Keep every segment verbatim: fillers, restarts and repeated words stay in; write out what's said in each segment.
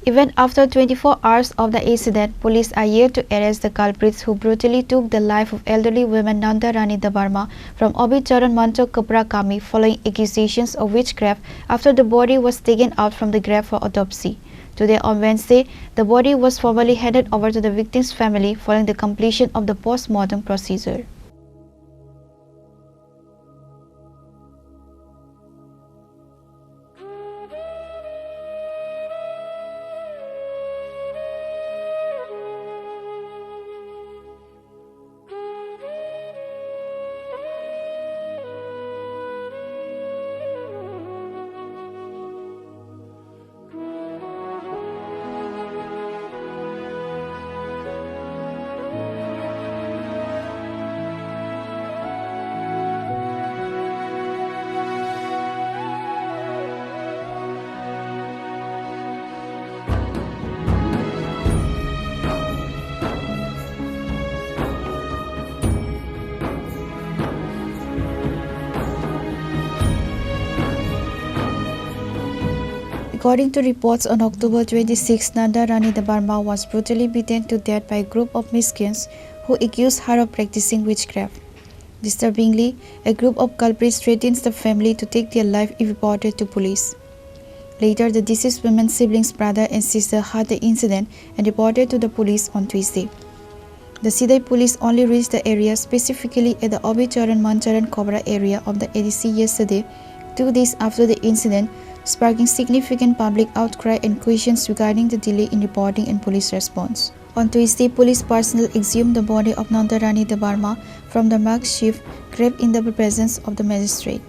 Even after twenty-four hours of the incident, police are yet to arrest the culprits who brutally took the life of elderly woman Nanda Rani Debbarma from Abhicharan Manchak Kapra Kami following accusations of witchcraft after the body was taken out from the grave for autopsy. Today, on Wednesday, the body was formally handed over to the victim's family following the completion of the post-mortem procedure. According to reports, on October twenty-six, Nanda Rani Debbarma was brutally beaten to death by a group of miscreants who accused her of practicing witchcraft. Disturbingly, a group of culprits threatens the family to take their life if reported to police. Later, the deceased woman's siblings, brother and sister heard the incident and reported to the police on Tuesday. The Sidai police only reached the area, specifically at the Abhicharan Mancharan Kobra area of the A D C yesterday, two days after the incident, sparking significant public outcry and questions regarding the delay in reporting and police response. On Tuesday, police personnel exhumed the body of Nanda Rani Debbarma from the makeshift grave in the presence of the magistrate.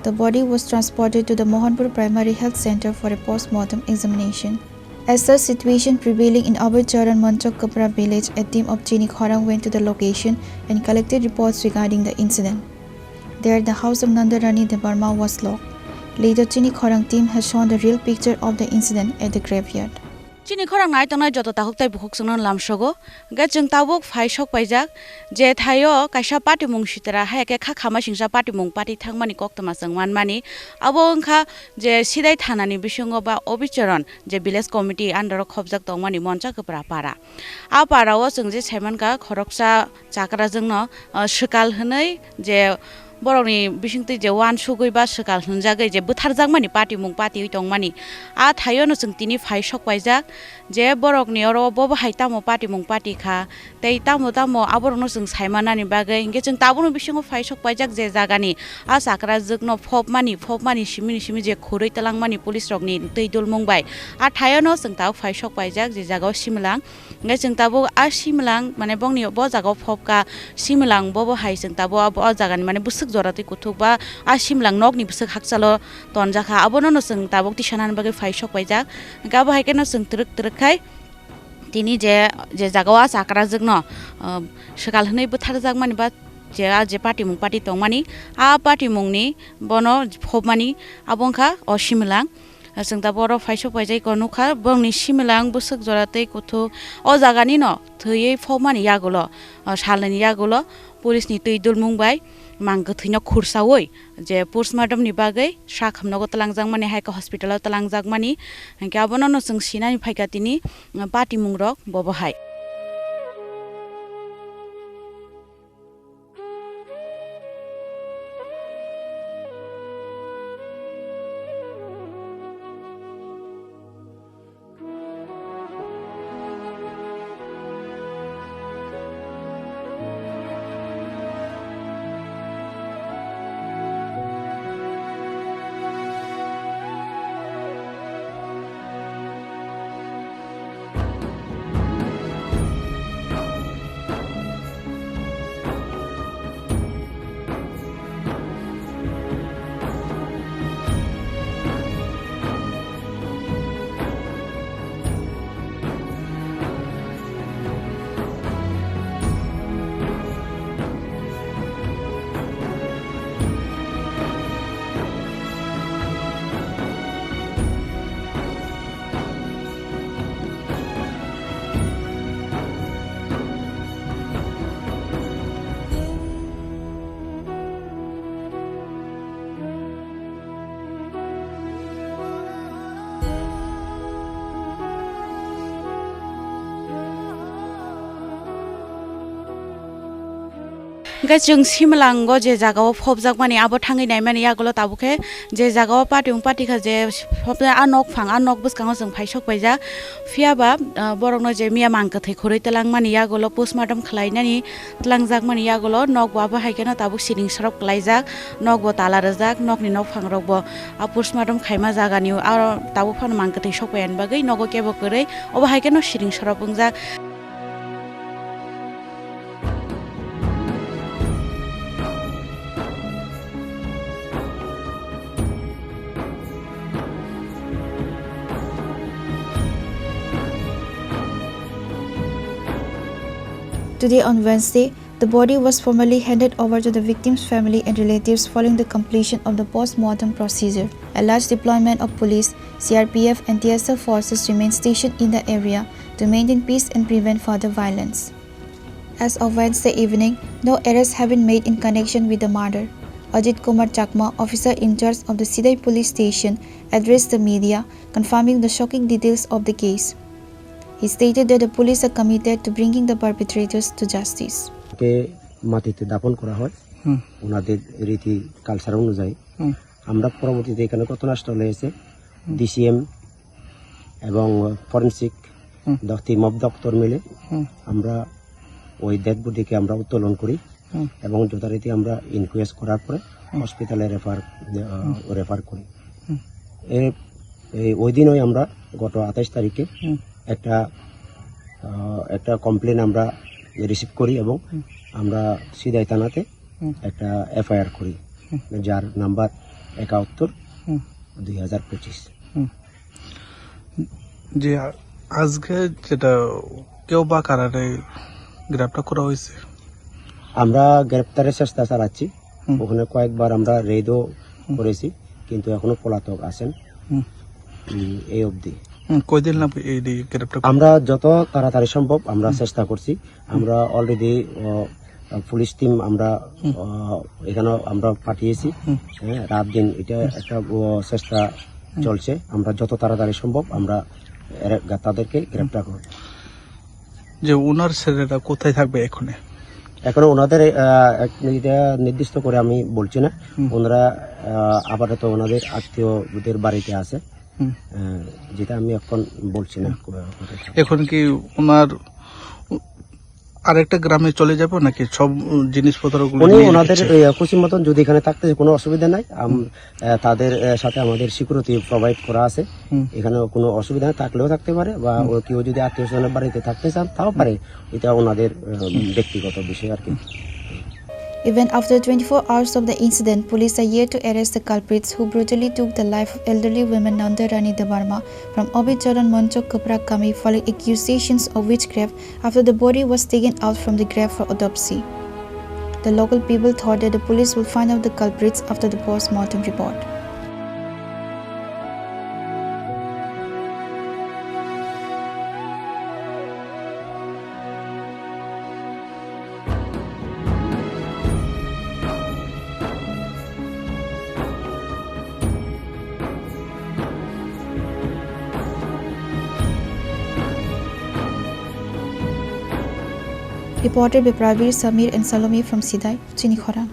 The body was transported to the Mohanpur Primary Health Center for a post-mortem examination. As the situation prevailing in Abhicharan Manchak Kapra village, a team of Chini Khorang went to the location and collected reports regarding the incident. There, the house of Nanda Rani Debbarma was locked. Later, Chini Khorang team has shown the real picture of the incident at the graveyard. Chini khorang nai tongnai joto takhuk tai bukhuk chwngno lamsogo. Hwnkhe chwng tabuk phai sok paijak je thaio kaisa patimung sitra hai khe kha khama singsa patimung pati thangmani koktwma chwng manmani. Abo wngkha je Sidai thanani bisingo ba Obicharan je village committee under o khopjak tongmani Moncha Kwpra para. A para o chwng je saimankha khoroksa chakrajwkno, ah, swkal hwnwi je borokni bisingtwi je uansugwi ba swkal hwnjagwi je bwtharjakmani patimung patiwi tongmani, a thaiono chwng tini phai sok paijak je borokni oro bo bahai tamo patimung pati kha, tei tamo tamo aborokno chwng saimanani bagwi. Hinkhe chwng tabukno bisingo phai sok paijak je jagani a chakrajwkno phopmani, phopmani simini simi je khurwi twlangmani police rokni twi dulmung bai, a thaiono chwng tabuk phai sok paijak je jagao similang. Hingke chwng tabuk a simlang, mane, bongni bo jaga o phobkha, simlang bo, bo hai chwng tabuk abo o jaga ni, mane, bwswk jora twi kuthuk ba a simlang nokni bwswk hakchalo tonjakha. Abono no chwng tabuk tisanani bagwi phai sok paijak. Hingke abo hai kheno chwng twrwk twrwk khai tini je, je jaga o a chakrajwkno, um, swkal hwnwi bwtharjakmani ba je a je patimung pati tongmani, a patimungni bono phobmani abo wngkha o simlang. Chwng tabuk oro phai sok paijak, eko nukha, borokni similang bwswk jora tei kuthuk. O jaganino thwiwi phobmani yagulo, o salnwini yagulo, police ni twi dulmung bai mang kwthwino khursaui je postmortem ni bagwi sak hamnogo twlangjakmani, hai khe hospital o twlangjakmani. Hinkhe abono no chwng sinani phaikha tini, patimungrok bobo hai. Hwnkhe chwng Simlango je jagao phobjakmani abo thangwi naimani yagulo tabuk khe je jagao patiung patikha je phobjak a nokphang a nok bwskango chwng phaisok paijak. Phiya ba, ah, borokno je miya mang kwthwi khurui twlangmani yagulo postmortem khlainani twlangjakmani yagulo nokbo abo hai kheno tabuk siring sorop kwlaijak, nokbo tala rwjak, nokni nokphangrokbo a postmortem khaima jagani aro tabuk phano mang kwthwi sok paiyani bagwi nogo kebo kwrwi obo hai kheno siring sorop wngjak. Today on Wednesday, the body was formally handed over to the victim's family and relatives following the completion of the post-mortem procedure. A large deployment of police, C R P F and T S F forces remain stationed in the area to maintain peace and prevent further violence. As of Wednesday evening, no arrests have been made in connection with the murder. Ajit Kumar Chakma, officer in charge of the Sidai police station, addressed the media, confirming the shocking details of the case. He stated that the police are committed to bringing the perpetrators to justice. কে মাটিতে দাফন করা হয়। হুম। ওনাদের রীতি কালচার অনুযায়ী। হুম। আমরা পরবর্তীতে এখানে ঘটনাস্থলে এসে হুম। ডিসিএম এবং ফরেন্সিক হুম। দ-, টিম অফ ডক্টর মিলে হুম। আমরা ওই ডেড বডিকে আমরা উত্তোলন করি হুম। এবং যথারীতি আমরা ইনকোয়েস্ট করার পরে হুম। হসপিটালে রেফার, আহ, হুম। রেফার করি। হুম। এ, এই ওই দিনই আমরা গত আঠাশ তারিখে হুম। একটা, আহ, একটা কমপ্লেন আমরা রিসিভ করি এবং হুম। আমরা সিদাই থানাতে হুম। একটা এফআইআর করি, হুম। যার নাম্বার একাত্তর হুম। দুই হাজার পঁচিশ। হুম। জি, আ-, আজকে যেটা কেউ বা কারারে গ্রেপ্তার করা হয়েছে? আমরা গ্রেপ্তারের চেষ্টা চালাচ্ছি। হুম। ওখানে কয়েকবার আমরা রেডও হুম। করেছি, কিন্তু এখনো পলাতক আছেন। হুম। উম, এই অবধি। হুম, কয়দিন লাগবে এই রে-, গ্রেপ্তার করতে? আমরা যত তাড়াতাড়ি সম্ভব আমরা হুম। চেষ্টা করছি। হুম। আমরা অলরেডি, আহ, পুলিশ টিম আমরা, হুম। আহ, এখানে আমরা পাঠিয়েছি। হুম। হ্যাঁ, রাত দিন এটা হুম। একটা, আহ, চেষ্টা হুম। চলছে। আমরা যত তাড়াতাড়ি সম্ভব আমরা এরা, তাদেরকে হুম। গ্রেপ্তার করব। যে ওনার ছেলেরা কোথায় থাকবে এখনে? এখনো ওনাদের, আহ, এক-, এটা নির্দিষ্ট করে আমি বলছি না। হুম। ওনারা, আহ, আপাতত ওনাদের আত্মীয়দের বাড়িতে আছে। হুম। আহ, যেটা আমি এখন বলছি না, হুম। কো-, কোথায় থাকবে। এখন কি ওনার আরেকটা গ্রামে চলে যাবো নাকি সব জিনিসপত্রগুলো উনি নিয়ে ওনাদের, রেখেছে? এই, খুশি মতন যদি এখানে থাকতে কোনো অসুবিধা নাই। আম-, হুম। আহ, তাদের, আহ, সাথে আমাদের সিকিউরিটি প্রোভাইড করা আছে। হুম। এখানে কোনো অসুবিধা নেই, থাকলেও থাকতে পারে বা হুম। ও কেউ যদি আত্মীয় স্বজনের বাড়িতে থাকতে চান তাও হুম। পারে। এটা ওনাদের, আহ, হুম। ব্যক্তিগত বিষয় আর কি। হুম। Even after twenty-four hours of the incident, police are yet to arrest the culprits who brutally took the life of elderly woman Nanda Rani Debbarma from Abid Charan Manchok Kapra Kami following accusations of witchcraft after the body was taken out from the grave for autopsy. The local people thought that the police will find out the culprits after the post-mortem report. Reported by Pravir, Samir and Salome from Sidai, Chini Khorang.